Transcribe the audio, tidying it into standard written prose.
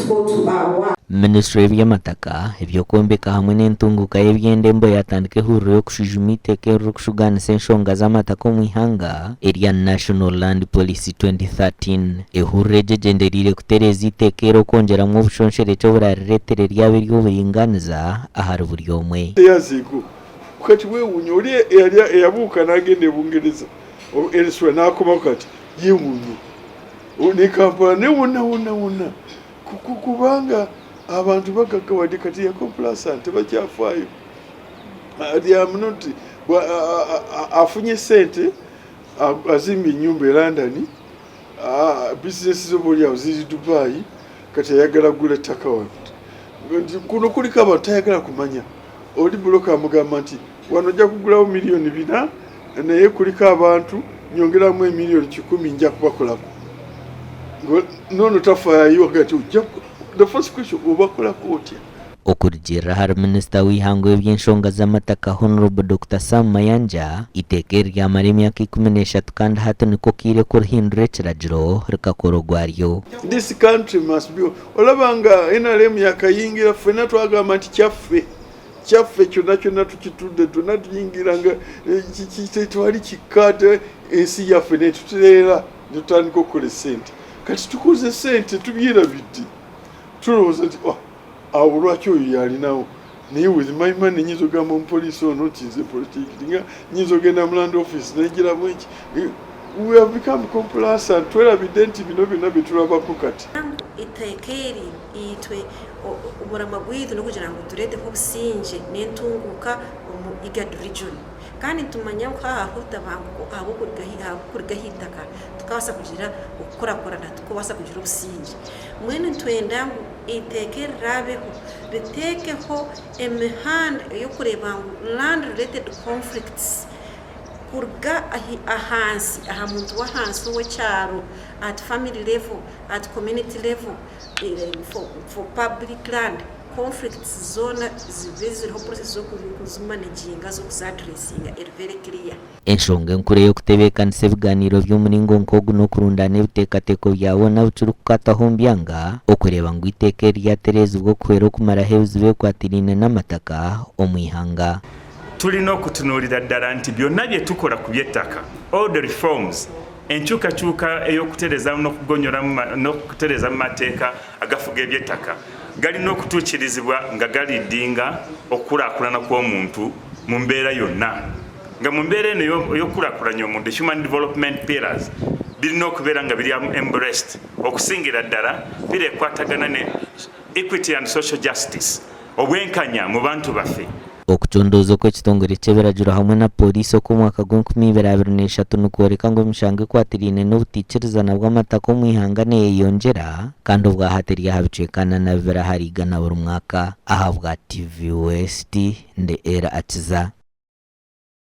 go to our work. Minisitule y'eby'amataka, eby'okwombeka hamwe n'entunguuka y'eby'endembo yaatandika ehuriro y'okushwijuma eiteeka eririkushugaanisa enshonga z'amataka omu ihanga erya National Land Policy 2013. Ehuriro egi egyendereire kutereeza eiteeka eri okwongyeramu obushonshorekye oburarireetere ryaba ery'oburingaaniza ahari buri omwe. Years ago kati wewuunya oli eyali eyabuuka n'agenda e Bungereza oba elsewhere n'akomawo kati yewuunye ne Kampala ne wonna wonna wonna kubanga abantu bagaggawadde kati ya complacent tebakyafaayo nti afunye sente azimbye ennyumba e London, bizinesi ze oboolyawo ziri Dubai, kati ayagala kugula ettaka wano. Kuno kuliko abantu tayagala kumanya. Oli buloka amugamba nti wano ojja kugulawo 4,000,000 naye kuliko abantu nyongeramu 1,100,000 nja kubakolako. Nono tafaayo kati ojja the first question obakolako otya? Okurugiirira ahari Minisita w'eihanga ow'eby'enshonga z'amataka Hon. Dokita Sam Mayanja, eiteeka eri ryamara emyaka 13 kandi hati niko kaire kurihindura ekiragiro rikakora ogwaryo. This country must be olaba nga NRM yakayingira ffenna twagamba nti kyaffe kyaffe kyonna kyonna tukitudde twonna tuyingira nga eh, tetwali kikka ensi yaffe netutereera netutandika okukola esente kati tukoze sente tubyerabidde tulowooza nti oh, awo lwaki oyo yalinawo naye with my money nyinza ogamba omupoliisi ono nti nze politiki nga nyinza ogenda mu land office negiramu eki. We have become complacent, twerabidde nti bino byonna byetulabako kati. Eiteeka eri itwe omurama gwaitu n'okugira ngu tureeteho obusingye n'entunguuka omu IGAD region. Kandi nitumanya ngu haaba hariho obutabanguko ahabw'okuruga aha itaka, tukabaasa kugira okukurakurana, tukabaasa kugira obusingye. Mbwenu nitwenda ngu eiteeka eriraabeho riteekeho emihanda ey'okureeba ngu land related conflicts kuruga ahansi, aha muntu w'ahansi ow'ekyaro, at family level, at community level, for public land conflicts zoona zibe ziriho process z'okuzimanaginga, z'okuzi-addressinga eri very clear. Enshonga enkuru ey'okutebeekanisa ebigaaniiro by'omuringo nk'ogu n'okurundaana ebiteekateeko bya boona abu kirikukwataho omu byanga okureeba ngu eiteeka eri ryatereezibwa okuhwera okumaraho ebizibu ebikwatiraine n'amataka omu ihanga. Tulina okutunuulira ddala nti byonna bye tukola ku by'ettaka, all the reforms, enkyukakyuka ey'okutereeza n'okugonyola n'okutereeza mu mateeka agafuga eby'ettaka galina okutuukirizibwa nga galiidinga okukulaakulana kw'omuntu mu mbeera yonna. Nga mu mbeera eno ey'okukulaakulanya omuntu, human development pillars birina okubeera nga biri embraced okusingira ddala pillar ekwatagana ne equity and social justice, obwenkanya mu bantu baffe. Okucondooza okw'ekitongore ky'ebiragiro hamwe na pooriisi okw'omwaka gw'enkumiibiri abiri n'eshatu nikworeka ngu emishango ekwatiraine n'obutaikirizana bw'amataka omu ihanga neyeyongyera kandi obwahati eri aha bicweka 42 ahari igana buri mwaka. Ahabwa TV West, ndi Ella Akiza.